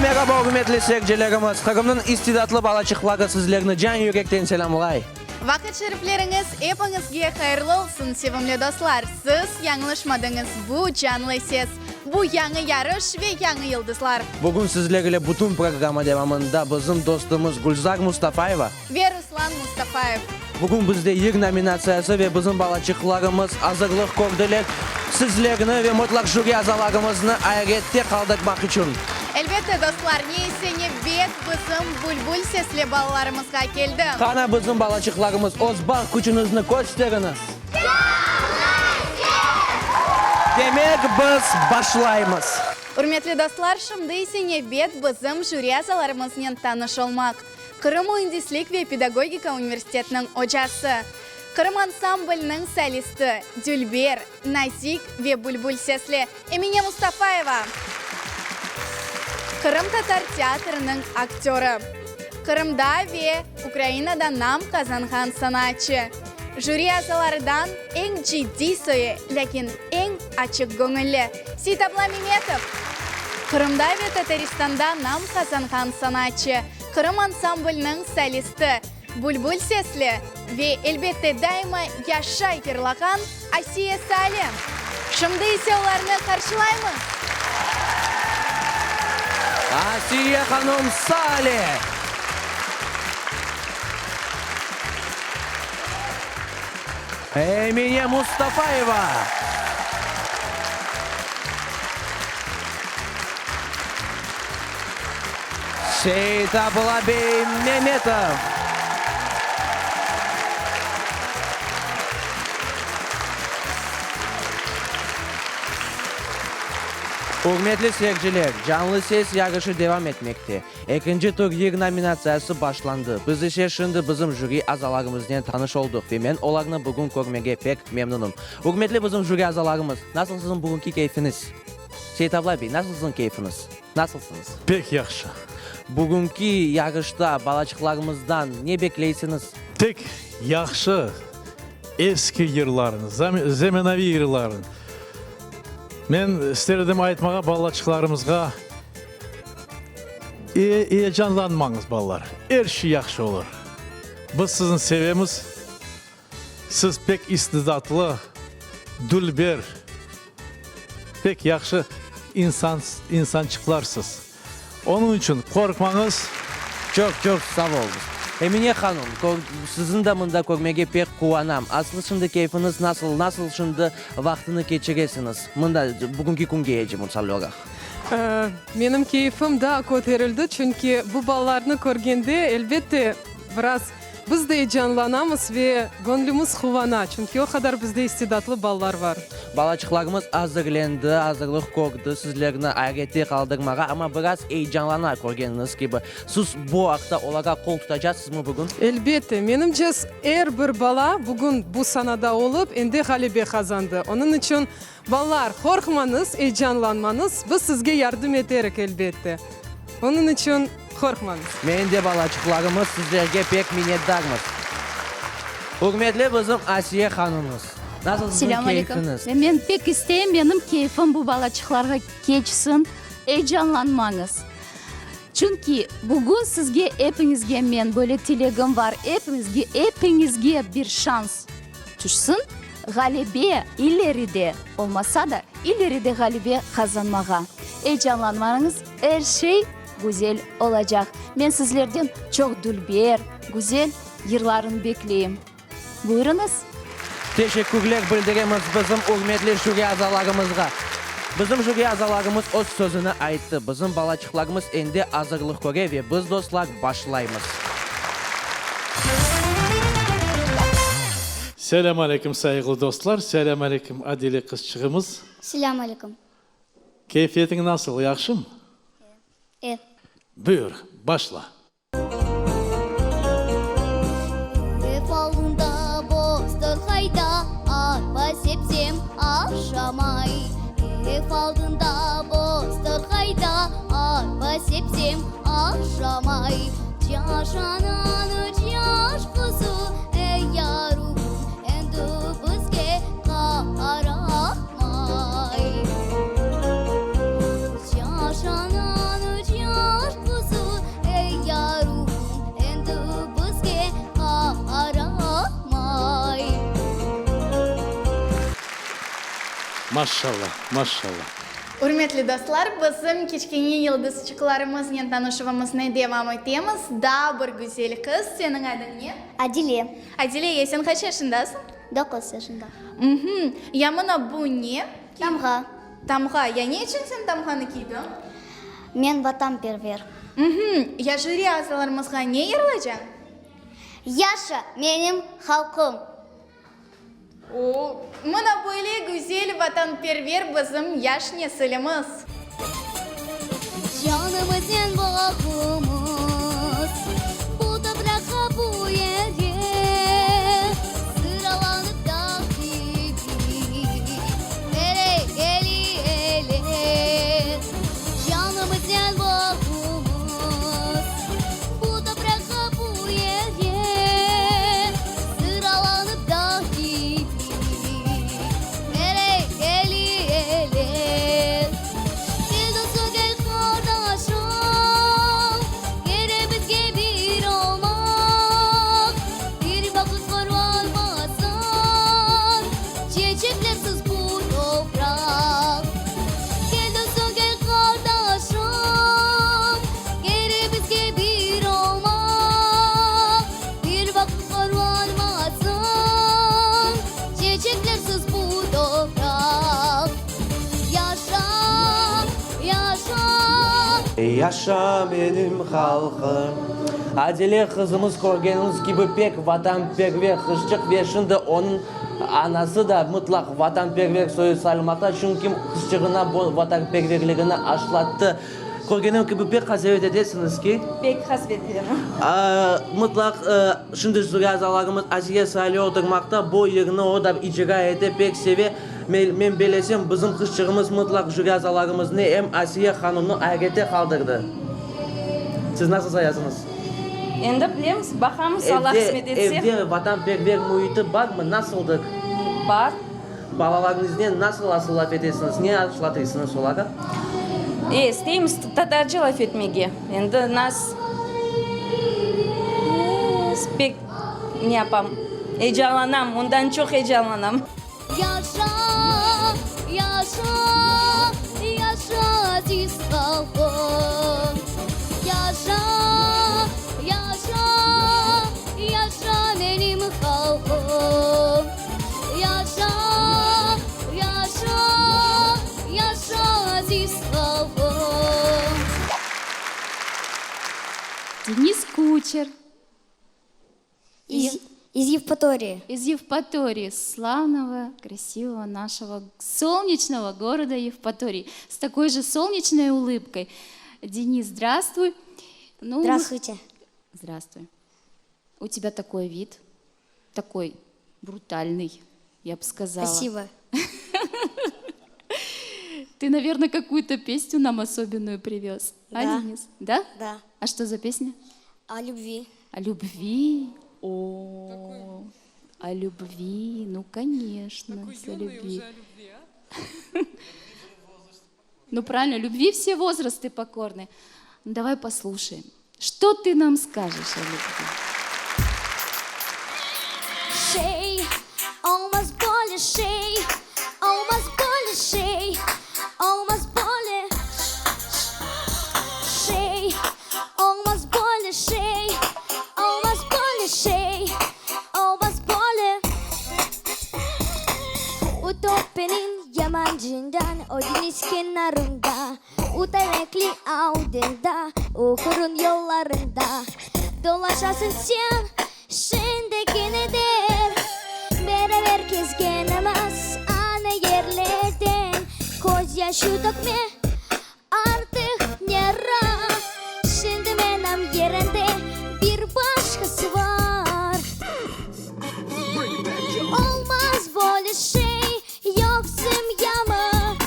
Meraba, ürmetli seyircilerimiz! Qırımnıñ istidatlı balaçıqları sizlerni can yürekten selâmlay. Vaqıt şerifleriñiz epiñizge hayırlı olsun, sevimli dostlar! Siz yañlışmadıñız, bu Canlı ses, bu yañı yarış ve yañı yıldızlar. Bugün sizler ile bütün programma devamında bizim dostumız Gülzar Mustafayeva. Ve Ruslan Mustafayev. Bugün bizde yır nominatsiyası ve bizim balaçıqlarımız azırlıq kördiler, sizlerni ve mıtlaq jüri azalarımıznı ayrette qaldırmaq içün. Elbette, dostlar, ne ise nevbet bizim bülbül sesli balalarımızğa keldi. Qana bizim balaçıqlarımız, öz bar küçüñizni kösteriñiz! Canlı ses! Demek, biz başlaymız. Ürmetli dostlar, şimdi ise nevbet bizim jüri azalarımıznen tanış olmaq. Qırım müendislik ve pedagogika universitetiniñ ocası, Qırım ansambliniñ solisti, dülber, nazik ve bülbül sesli Emine Mustafayeva, Qırımtatar teatriniñ aktörı, Qırımda ve Ukrainada nam qazanğan sanatçı, jüri azalarıdan eñ ciddiy soyu, lâkin eñ açıq göñülli Seytabla Memetov, Qırımda ve Tataristanda nam qazanğan sanatçı, Qırım ansambliniñ solisti, bülbül sesli ve, elbette, daima yaşay yırlağan Asiye Sale. Şimdi ise olarnı qarşılaymız. Asiye hanım Sale! Emine Mustafayeva! Seytabla bey Memetov! Ürmetli seyirciler, Canlı ses yarışı devam etmekte. Ekinci tur yır nominatsiyası başlandı. Biz ise şimdi bizim jüri azalarımıznen tanış oldıq ve men olarnı bugün körmege pek memnunım. Ürmetli bizim jüri azalarımız, nasıl siziñ bugünki keyfiñiz? Seytabla bey, nasıl siziñ keyfiñiz? Nasılsıñız? Pek yahşı. Bugünki yarışta balaçıqlarımızdan ne bekleysiñiz? Tek yahşı eski yırlarnı, zemenaviy yırlarnı. Men ister edim aytmağa balaçıqlarımızğa, eyecanlanmañız, balalar, er şey yahşı olur. Biz sizni sevemiz, siz pek istidatlı, dülber, pek yahşı insan, insançıqlarsız. Onıñ içün qorqmañız. Çoq, çoq sağ oluñız. Emine hanım, sizni de mında körmege pek quvanam. Aslı şimdi keyfiñiz nasıl, nasıl şimdi vaqtını keçiresiñiz mında, bugünki künge misal olaraq? Menim keyfim daa köterildi, çünki bu balalarnı körgende, elbette, biraz biz de eyecanlanamız ve göñlümiz quvana, çünki o qadar bizde istidatlı balalar bar. Balaçıqlarımız azırlendi, azırlıq kördi sizlerni ayrette qaldırmağa, amma biraz eyecanlana, körgeniñiz kibi. Siz bu aqta olarğa qol tutacaqsızmı bugün? Elbette, menimce, er bir bala bugün bu sanada olıp, endi ğalebe qazandı. Onıñ içün Balalar, qorqmañız, eyecanlanmañız, biz sizge yardım eterik, elbette. Onıñ içün qorqmañız. Men de balaçıqlarımız sizlerge pek minnetdarmız. Ürmetli bizim Asiye hanımız, nasıl siziñ Selâm aleyküm. keyfiñiz? Men pek isteyim, menim keyfim bu balaçıqlarğa keçsin, eyecanlanmañız. Çünki bugün sizge epiñizge men böyle tilegim bar, epiñizge, epiñizge bir şans tüşsin. Ğalebe ileride olmasa da, ileride ğalebe qazanmağa. Eyecanlanmañız, er şey güzel olacaq. Men sizlerden çoq dülber, güzel yırlarını bekleyim. Buyurıñız. Teşekkürler bildiremiz bizim ürmetli jüri azalarımızğa. Bizim jüri azalarımız öz sözüni ayttı. Bizim balaçıqlarımız endi azırlıq köre ve biz, dostlar, başlaymız. Selâm aleyküm, sayğılı dostlar! Selâm aleyküm, Adile qızçığımız! Selâm aleyküm! Keyfiyetiñ nasıl, yahşımı? E. Buyur, başla! Ev aldında boztorğayda arpa sepsem aşamay. Ev aldında boztorğayda arpa sepsem aşamay. Caş ananı caş qızı, ey yarım, endi bizge qaramay. Caş ananı caş. Maşşallah, maşşallah. Ürmetli dostlar, bizim kiçkene yıldızçıqlarımıznen tanışuvımıznı devam etemiz. Daa bir güzel qız, seniñ adıñ ne? Adile. Adile, ya sen qaç yaşındasıñ? Doquz yaşında. Mhmm. Ya mına bu ne? Tamğa. Tamğa. Ya ne içün sen tamğanı kiydiñ? Men vatanperver. Mhmm. Ya jüri azalarımızğa ne yırlaycañ? Yaşa, menim halqım! O, mına böyle güzel vatanperver bizim yaş nesilimiz! Canımıznen bağlımız bu topraqqa, bu yerge, Sıralanıp dağ kibi berekeli eller. Canımıznen bağlımız bu topraqqa, bu yerge, Sıralanıp dağ kibi berekeli eller. Gel dostum, gel qardaşım, Kerimizge bir olmaq, Bir vaqıt qoralmasın Çeçeklersiz bu topraq. Gel dostum, gel qardaşım, Kerimizge bir olmaq, Bir vaqıt qoralmasın Çeçeklersiz bu topraq. Yaşa, yaşa. Yaşa menim halqım. Adile qızımız körgeniñiz kibi pek vatanperver qızçıq ve şimdi onıñ anası da mıtlaq vatanperver soyu sayılmaqta, çünki qızçığına bu vatanperverligini aşlattı. Körgenim kibi pek qasevet etesiñiz ki. Pek qasevetlenim. Mıtlaq şimdi jüri azalarımız Asiye Sali oturmaqta, bu yırnı o da icra ete, pek seve. Men belesem, bizim qızçığımız mıtlaq jüri azalarımıznı em Asiye hanımnı ayrette qaldırdı. Siz nasıl sayasıñız? Endi bilemiz, baqamız, Alla qısmet etse. Evde vatanperver müiti barmı, nasıldır? Bar. Balalarıñıznen nasıl asıl laf etesiñiz, ne aşlatıysıñız olarğa? E, isteymiz tatarca laf etmege. Endi nas pek ne yapam, eyecanlanam, ondan çoq eyecanlanam. Yaşa, yaşa, yaşa aziz halqım, Yaşa, yaşa, yaşa menim halqım, Yaşa, yaşa, yaşa aziz halqım. Denis Kuçer. Из, из Евпатории. Из Евпатории, славного, красивого нашего солнечного города Евпатории. С такой же солнечной улыбкой. Денис, здравствуй. Ну, Здравствуйте. Здравствуй. У тебя такой вид, такой брутальный, я бы сказала. Спасибо. Ты, наверное, какую-то песню нам особенную привез. А, Да. Денис? Да? Да. А что за песня? О любви. О любви? О, о любви, ну, конечно, о любви. Ну, правильно, любви все возрасты покорны. Ну, давай послушаем. Что ты нам скажешь о любви? Şey, olmaz böyle şey, olmaz böyle şey, olmaz böyle şey, olmaz böyle şey, olmaz böyle şey, olmaz böyle. Utopinin yamancından, o deniz kenarında, o terekli audında, o hurun yollarında dolaşasın sen, şimdiki nedir? Beraber kezgenimiz anı yerlerden Közyaşı tökme artıq nera Şimdi menim yerinde bir başqası bar Olmaz böyle şey yoqsım yamı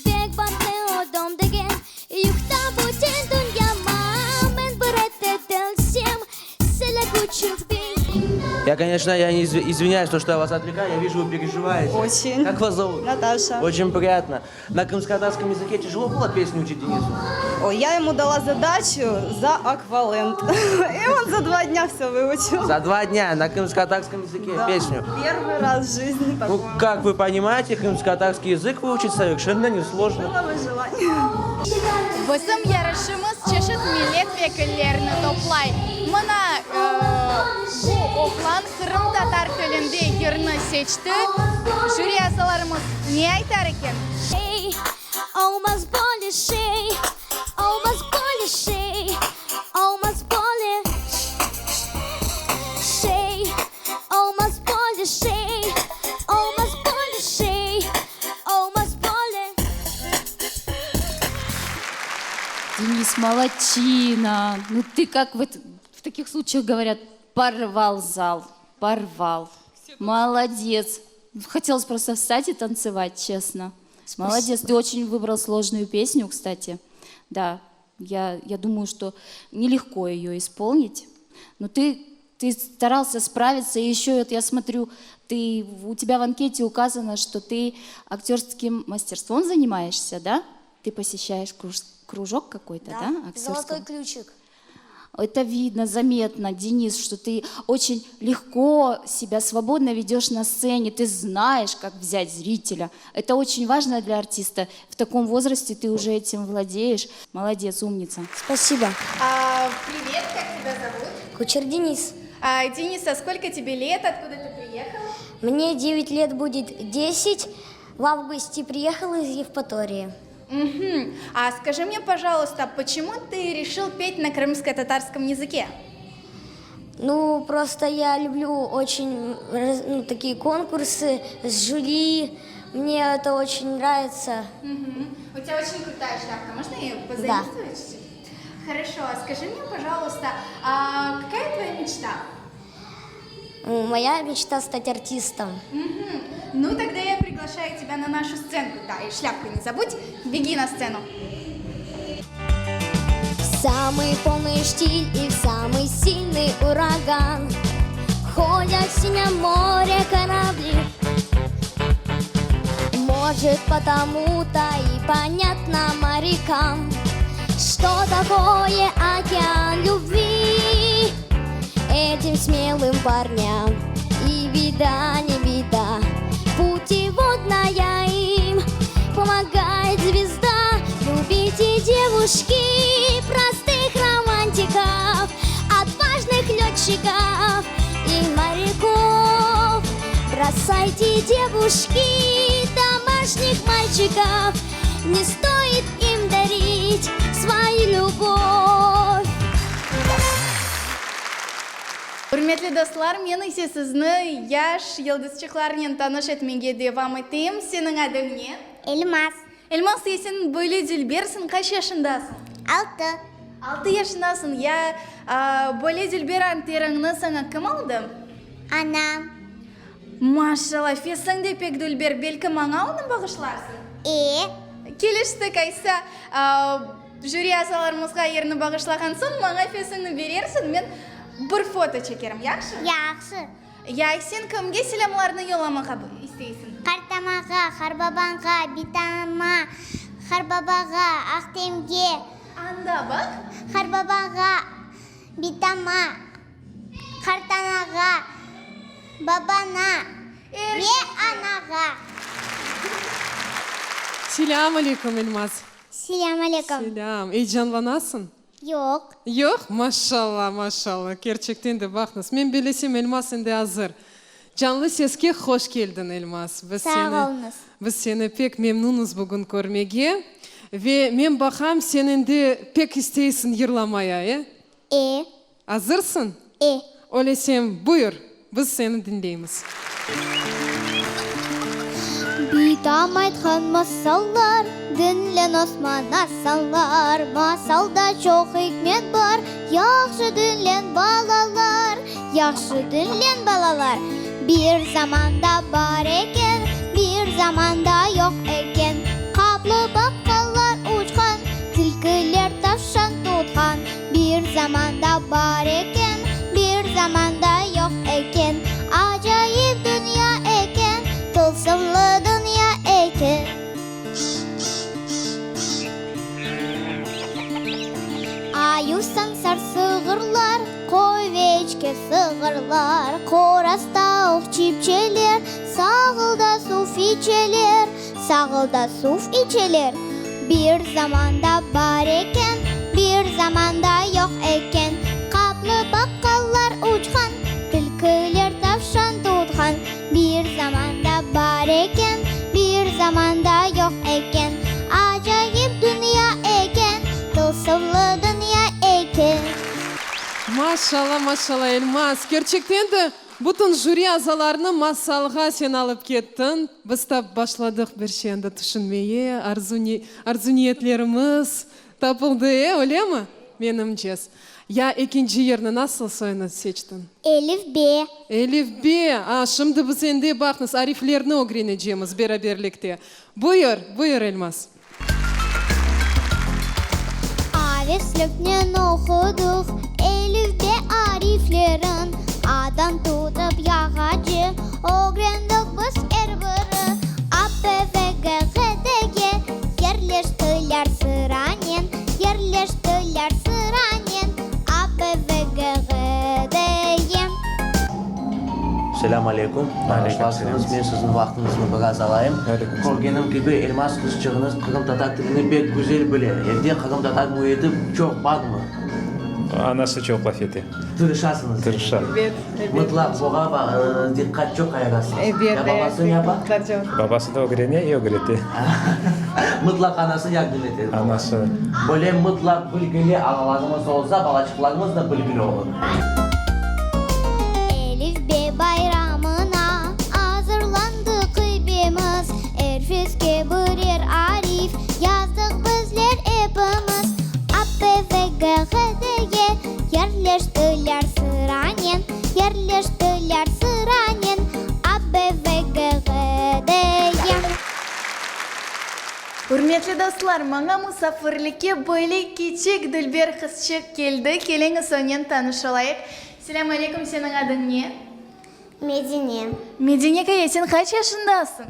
Bek bahtlı oldum degen Yuqta bütün dünyama Men bir etelsem Sele küçük bir. Я, конечно, я извиняюсь, то, что я вас отвлекаю, я вижу, вы переживаете. Очень. Как вас зовут? Наташа. Очень приятно. На крымско-татарском языке тяжело было песню учить Денису? Ой, я ему дала задачу за акваленд. И он за два дня все выучил. За два дня на крымско-татарском языке Да. песню. Первый раз в жизни Ну, такое. как вы понимаете, крымско-татарский язык выучить совершенно несложно. Было бы желание. Bizim yarışımız çeşit millet vekillerini toplay. Mına, bu oğlan qırımtatar tilinde yırnı seçti. Jüri azalarımız ne aytar eken? Olmaz böyle şey, olmaz böyle şey, olmaz böyle şey, olmaz böyle şey, olmaz böyle şey, olmaz böyle. Денис, молодчина. Ну ты как вот в таких случаях говорят, порвал зал, порвал. Молодец. Хотелось просто встать и танцевать, честно. Молодец, ты очень выбрал сложную песню, кстати. Да, я, я думаю, что нелегко ее исполнить. Но ты, ты старался справиться, и еще вот я смотрю, ты, у тебя в анкете указано, что ты актерским мастерством занимаешься, да? Ты посещаешь круж- кружок какой-то, да, актерского? Золотой ключик. Это видно, заметно, Денис, что ты очень легко себя свободно ведешь на сцене, ты знаешь, как взять зрителя. Это очень важно для артиста. В таком возрасте ты уже этим владеешь. Молодец, умница. Спасибо. А, привет, как тебя зовут? Кучер Денис. А, Денис, а сколько тебе лет? Откуда ты приехал? Мне 9 лет будет 10. В августе приехал из Евпатории. Мгм. А скажи мне, пожалуйста, почему ты решил петь на крымско-татарском языке? Ну, просто я люблю очень раз- ну, такие конкурсы с жюри. Мне это очень нравится. Мгм. У тебя очень крутая шляпка. Можно ее позаимствовать чуть-чуть? Хорошо. А скажи мне, пожалуйста, а какая твоя мечта? М, Моя мечта стать артистом. Мгм. Ну, тогда я приглашаю тебя на нашу сценку. Да, и шляпку не забудь. Беги на сцену. В самый полный штиль и в самый сильный ураган Ходят в синем море корабли Может, потому-то и понятно морякам Что такое океан любви Этим смелым парням И беда, не беда Путеводная им помогает звезда Любите, девушки, простых романтиков Отважных летчиков и моряков Бросайте, девушки, домашних мальчиков Не стоит им дарить свою любовь Ürmetli dostlar, men ise sizni yaş yıldızçıqlarnen tanış etmege devam eteyim. Seniñ adıñ ne? Elmaz Elmaz, sen böyle dülbersiñ, qaç yaşındasıñ? Altı Altı yaşındasıñ. Ya, böyle dülber anteriñni saña kim aldı? Anam Maşallah, fesiñ de pek dülber, belki maña onı bağışlarsıñ? E Keliştik, aysa, jüri azalarımızğa yırnı bağışlağan soñ, maña fesiñni berersiñ, men bir foto çekerim, yahşı? Yahşı. Ya, sen kimge selâmlarnı yollamağa isteysiñ? Qartamağa, qarbabañğa, bitama, qarbabağa, Ahtemge. Anda baq. Qarbabağa, bitama, qartanağa, babana ve anağa. Selâm aleyküm, Elmaz. Selâm aleyküm. Selâm. Eyecanlanasıñ? Yoq. Yoq? Maşalla, maşalla. Kerçekten de, baqıñız, men bilesem, Elmaz endi azır. Canlı seske hoş keldiñ, Elmaz. Biz Sağ seni, oluñız. biz seni pek memnunız bugün körmege. Ve men baqam, sen endi pek isteysiñ yırlamaya, e? E. Azırsıñ? E. Öylesem, buyur, biz seni diñleymiz. Bitam aytqan masallar, Diñleñ Osman asallar, Masalda çoq ikmet bar, Yahşı diñleñ, balalar, Yahşı diñleñ, balalar. Bir zamanda bar eken, Bir zamanda yoq eken, Qaplı baqalar uçqan, Tilkiler tavşan tutqan. Bir zamanda bar eken, Bir zamanda yoq eken. Sığırlar qoraz tavuq çipçeler, Sağılda suv içeler, Sağılda suv içeler. Bir zamanda bar eken, bir zamanda yoq eken, Qaplı baqqallar uçqan, tilkiler tavşan tutqan. Bir zamanda bar eken, bir zamanda yoq eken, Acayip dünya eken, tılsımlı dünya eken. Maşalla, maşalla, Elmaz, kerçekten de bütün jüri azalarını masalğa sen alıp kettiñ. Biz tap başladıq bir şey anda tüşünmeye, arzu-niyetlerimiz tapıldı, e, öylemi, menimce? Ya ekinci yerni nasıl soyunı seçtiñ? Elifbe. Elifbe! A, şimdi biz endi, baqıñız, ariflerni ögrenecemiz beraberlikte. Buyur, buyur, Elmaz. Avesliknen oqudıq elifbe ariflerin, A'dan tutıp Ya'ğace ögrendik biz er biri. A, B, V, G, H, D, E yerleştiler sıranen, Yerleştiler sıranen, A, B, V, G, H, D, E. Selâm aleyküm. Bağışlarsıñız, men siziñ vaqtıñıznı biraz alayım. Körgenim kibi, Elmaz qızçığıñız qırımtatar tilini pek güzel bile. Evde qırımtatar müiti çoq barmı? Anası çoq laf ete. Tırışasıñız. Tırışa. Mıtlaq buğa diqqat çoq ayırasıñız. Ya babası ne yapa? Babası da ögrene, i ögrete. Mıtlaq anası yardım ete. Anası. Böyle mıtlaq bilgili analarımız olsa, balaçıqlarımız da bilgili olur. Elifbe bayramına azırlandıq epimiz, Er feske birer arif yazdıq bizler epimiz. A, B, V, G, H, D, E yerleştiler sıranen, Yerleştiler sıranen, A, B, V, G, H, D, E. Ürmetli dostlar, maña musafirlikke böyle kiçik dülber qızçıq keldi, keliñiz onen tanış olayıq. Selâm aleyküm, seniñ adıñ ne? Medine. Medine kaya, sen qaç yaşındasıñ?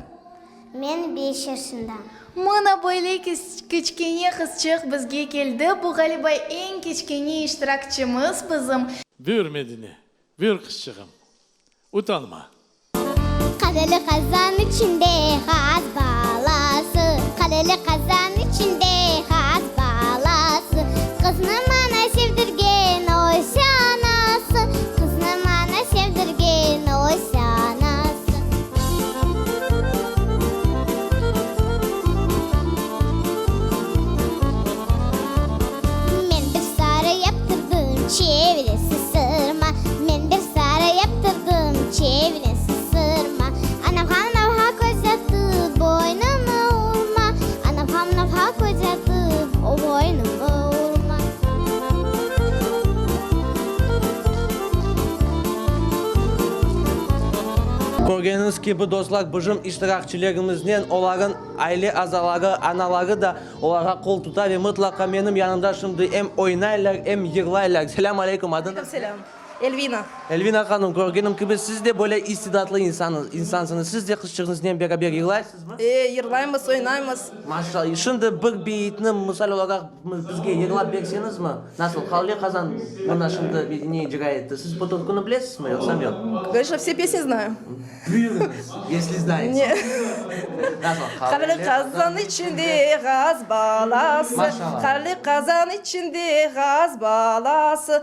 Men beş yaşındam. Mına böyle kiçkene qızçıq bizge keldi, bu, ğaliba, eñ kiçkene iştirakçımız bizim. Buyur, Medine, buyur, qızçığım, utanma. Qaleli qazan içinde qaz balası, Qaleli qazan içinde qaz balası, Qıznı maña sevdirgen öz anası, Qıznı maña sevdirgen öz anası. Men bir sarı yaptırdım, çevresi sırma, Men bir sarı yaptırdım, çevresi sırma. Anavğa, anavğa köz atıp, boynumı urma, Anavğa, anavğa köz atıp, boynumı urma. Körgeniñiz kibi, dostlar, bizim iştirakçilerimiznen olarnıñ aile azaları, anaları da olarğa qol tuta ve mıtlaqa menim yanımda şimdi em oynaylar, em yırlaylar. Selâm aleyküm, adıñız? Aleyküm selâm. Elvina. Elvina hanım, körgenim kibi, siz de böyle istidatlı insansıñız. Siz de qızçığıñıznen beraber yırlaysızmı? E, yırlaymız, oynaymız. Maşallah. Şimdi bir beyitni misal olaraq bizge yırlap berseñizmi? Nasıl, Qalli qazan mına şimdi Medine icra etti. Siz bu türküni bilesizmi, yoqsam yoq? Конечно, все песни знаю. Buyurıñız, esli znaете. Ne? Nasıl, Qalli qazan içinde ğaz balası, Maşallah. Qalli qazan içinde ğaz balası.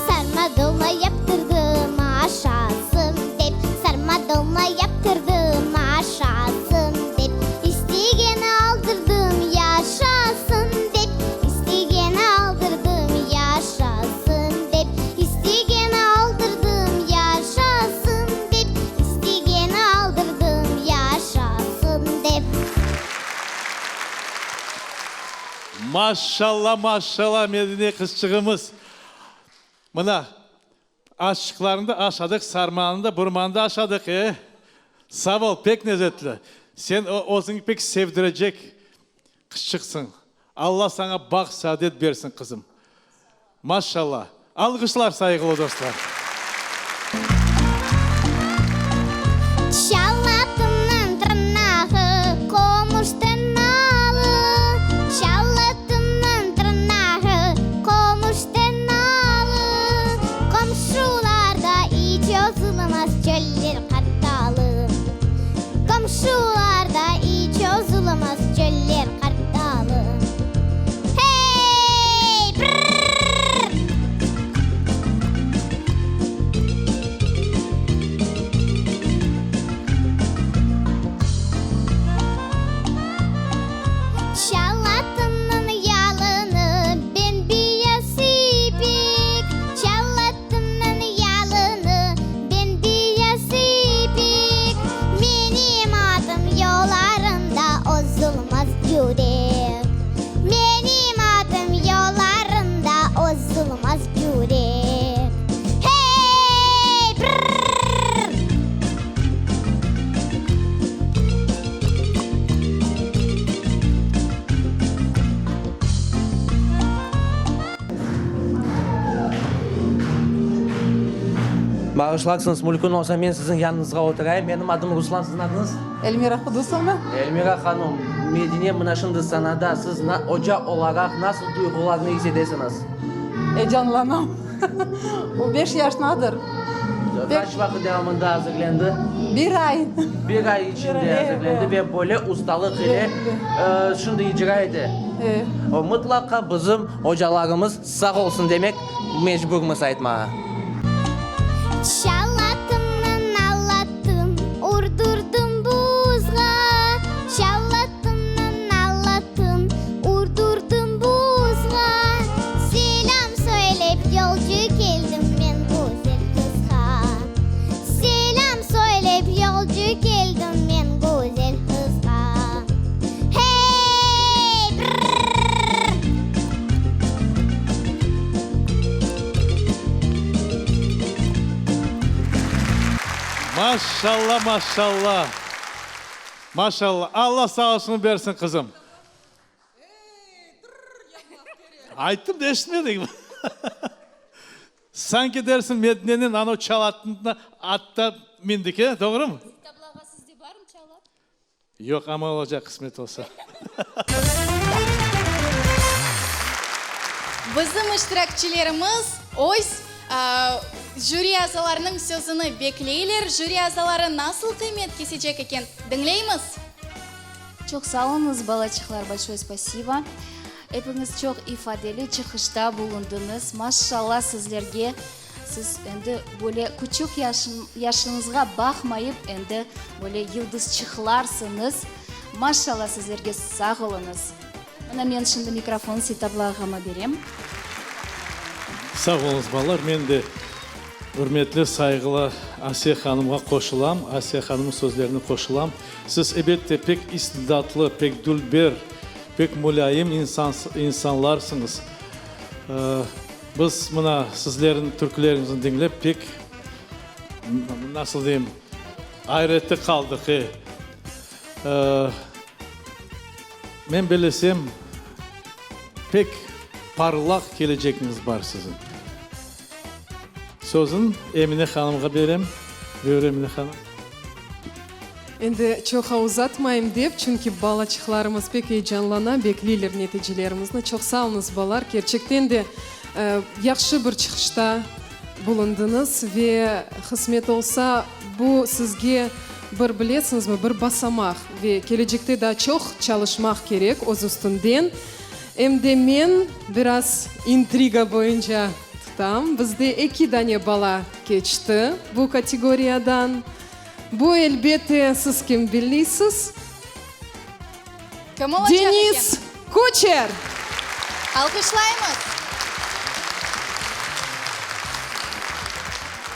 Sarma dolma yaptırdım aşasın dep, Sarma dolma yaptırdım aşasın dep, İstegeni aldırdım yaşasın dep, İstegeni aldırdım yaşasın dep, İstegeni aldırdım yaşasın dep, İstegeni aldırdım yaşasın dep. Maşalla, maşalla, Medine qızçığımız. Mına, aşçıqlarnı da aşadıq, sarmanı da, burmanı da aşadıq, e? Sağ ol, pek lezetli. Sen özüñni pek sevdirecek qızçıqsıñ. Alla saña baht-saadet bersin, qızım. Maşalla! Alğışlar, sayğılı dostlar! Çalatımnıñ tırnağı qomuş tırnalı, Çalatımnıñ tırnağı qomuş tırnalı, Qomşularda. Qomşularda iç ozulamaz çöller qartalı. Hey, prrrr! Çalatınıñ yalını bem-beyaz ipek, Çalatınıñ yalını bem-beyaz ipek, Menim atım yollarında ozulmaz yürek, Menim atım yollarında ozulmaz yürek. Hey, prrrr! Bağışlarsıñız, mülkün olsa, men siziñ yanıñızğa oturayım. Menim adım Ruslan, siziñ adıñız? Elmira Qudusovna. Elmira hanım, Medine mına şimdi sanada, siz oca olaraq nasıl duyğularnı is etesiñiz? Ecanlanam. O beş yaşındadır. Qaç vaqıt devamında azırlandı? Bir ay. Bir ay içinde azırlandı ve böyle ustalıq ile şimdi icra ete. O mıtlaqa bizim ocalarımız sağ olsun demek mecburmız aytmağa. Çalatımnıñ alatın urdurdım buzğa, Çalatımnıñ alatın urdurdım buzğa, Selâm söylep yolcu keldim men güzel qızğa, Selâm söylep yolcu keldim men güzel qızğa. Hey, prrrr! Maşalla, maşalla! Maşalla! Alla sağlığını bersin, qızım! Ayttım da, eşitmediñmi? Sanki dersiñ, Medineniñ anau çal atına atta mindik, e, doğrumı? Tablağa sizde barmı çal at? Yoq, amma olacaq, qısmet olsa. Bizim iştirakçilerimiz öz jüri azalarınıñ sözüni bekleyler. Jüri azaları nasıl qıymet kesecek eken, diñleymiz. Çoq sağ oluñız, balaçıqlar, bolşoye spasibo. Epiñiz çoq ifadeli çıqışta bulundıñız. Maşşalla sizlerge. Siz endi böyle küçük yaşıñızğa baqmayıp, endi böyle yıldızçıqlarsıñız. Maşşalla sizlerge, sağ oluñız. Mına men şimdi mikrofonnı Seytabla ağama berem. Sağ oluñız, balalar. Men de ürmetli, sayğılı Asiye hanımğa qoşulam, Asiye hanımnıñ sözlerine qoşulam. Siz, ebette, pek istidatlı, pek dülber, pek mulâyim insanlarsıñız. Biz mına sizlerniñ türküleriñizni diñlep pek, nasıl deyim, ayrette qaldıq, e. Men bilesem, pek parlaq kelecegiñiz bar siziñ. Sözün Emine hanımğa berem. Buyur, Emine hanım. Endi çoqa uzatmayım dep, çünki balaçıqlarımız pek eyecanlana, bekleyler neticelerimizni. Çoq sağ oluñız, balalar, kerçekten de yahşı bir çıqışta bulundıñız ve qısmet olsa, bu sizge bir, bilesiñizmi, bir basamaq ve kelecekte daa çoq çalışmaq kerek öz üstünden. Em de men biraz intriga boyunca tutam, bizde eki dane bala keçti bu kategoriyadan. Bu, elbette, siz kim billiysiz? Kim olacaq eken? Deniz Kuçer! Alqışlaymız!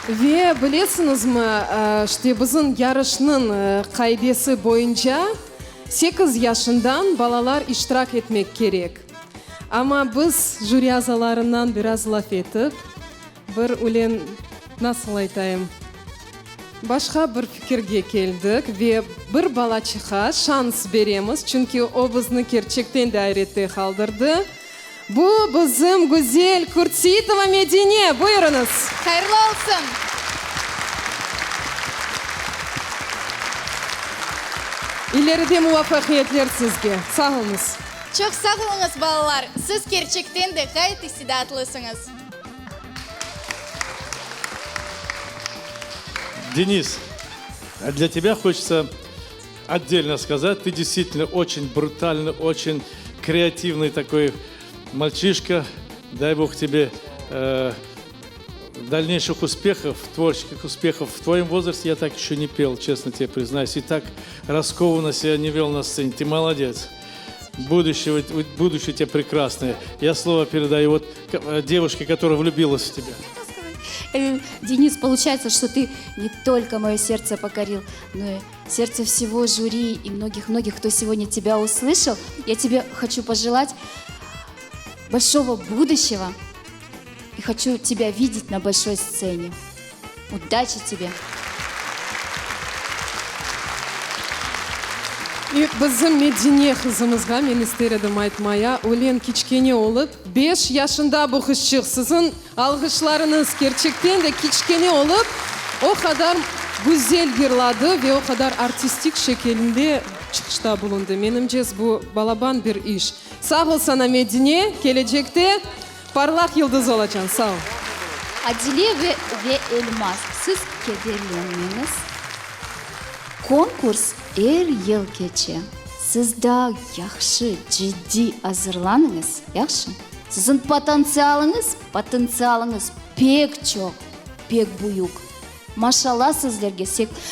Ve bilesiñizmi, işte bizim yarışnıñ qaidesi boyunca sekiz yaşından balalar iştirak etmek kerek. Amma biz jüri azalarından biraz laf etip, Bir ülen, nasıl aytayım, başqa bir fikirge keldik ve bir balaçıqqa şans beremiz, çünki o bizni kerçekten de ayrette qaldırdı. Bu bizim güzel Kurtseitova Medine! Buyurıñız! Hayırlı olsun! İleride muvafaqiyetler sizge! Sağ oluñız! Çoq sağ oluñız, balalar! Siz kerçekten de ğayet istidatlısıñız! Denis, для тебя хочется. Отдельно сказать, ты действительно очень брутальный, очень креативный такой мальчишка. Дай Бог тебе э, дальнейших успехов, творческих успехов. В твоем возрасте я так еще не пел, честно тебе признаюсь. И так раскованно себя не вел на сцене. Ты молодец. Будущее, будущее у тебя прекрасное. Я слово передаю вот э, девушке, которая влюбилась в тебя. Э, Денис, получается, что ты не только мое сердце покорил, но и сердце всего жюри и многих-многих, кто сегодня тебя услышал. Я тебе хочу пожелать большого будущего и хочу тебя видеть на большой сцене. Удачи тебе! İ bizim Medine qızımızğa men ister edim aytmaya, ölen kiçkene olıp, beş yaşında bu qızçıq, siziñ alğışlarıñız, kerçekten de kiçkene olıp, o qadar güzel yırladı ve o qadar artistik şekilinde çıqışta bulundı. Menimce, bu balaban bir iş. Sağ ol sana, Medine, kelecekte parlaq yıldız olacañ. Sağ ol. Adile ve ve Elmaz, siz kederlenmeñiz. Konkurs er yıl keçe. Siz daa yahşı, ciddiy azırlanıñız, yahşı? Siziñ potantsialıñız, potentsialıñız pek çoq, pek büyük. Maşallah sizlerge,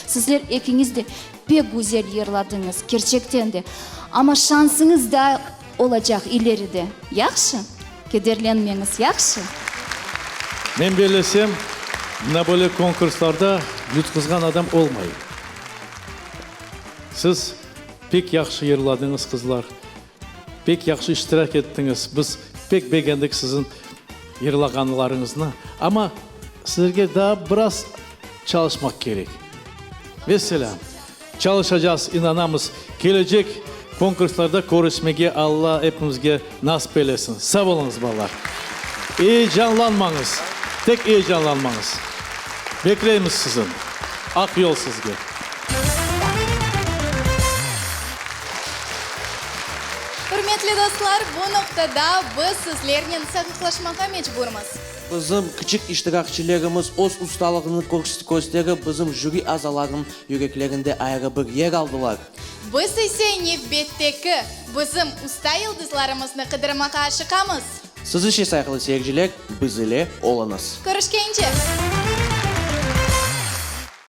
sizler ekiñiz de pek güzel yırladıñız, kerçekten de. Amma şansıñız daa olacaq ileride, yahşı? Kederlenmeñiz, yahşı? Men bellesem, mına böyle konkurslarda yutquzğan adam olmay. Siz pek yahşı yırladıñız, qızlar. Pek yahşı iştirak ettiñiz. Biz pek begendik siziñ yırlağanlarıñıznı. Amma sizlerge daa biraz çalışmaq kerek. Vesselâm. Çalışacağız, inanamız, kelecek konkurslarda körüşmege Alla epimizge nasip eylesin. Sağ oluñız, balalar. Eyecanlanmañız, tek eyecanlanmañız. Bekleymiz sizni. Aq yol sizge. Ürmetli dostlar, bu noqtada biz sizlernen sağlıqlaşmağa mecburmız. Bizim kiçik iştirakçilerimiz öz ustalığını kösterip, bizim jüri azalarınıñ yüreklerinde ayrı bir yer aldılar. Biz ise nevbetteki, bizim usta yıldızlarımıznı qıdırmağa aşıqamız. Siz ise, sayğılı seyirciler, biz ile oluñız. Körüşkence!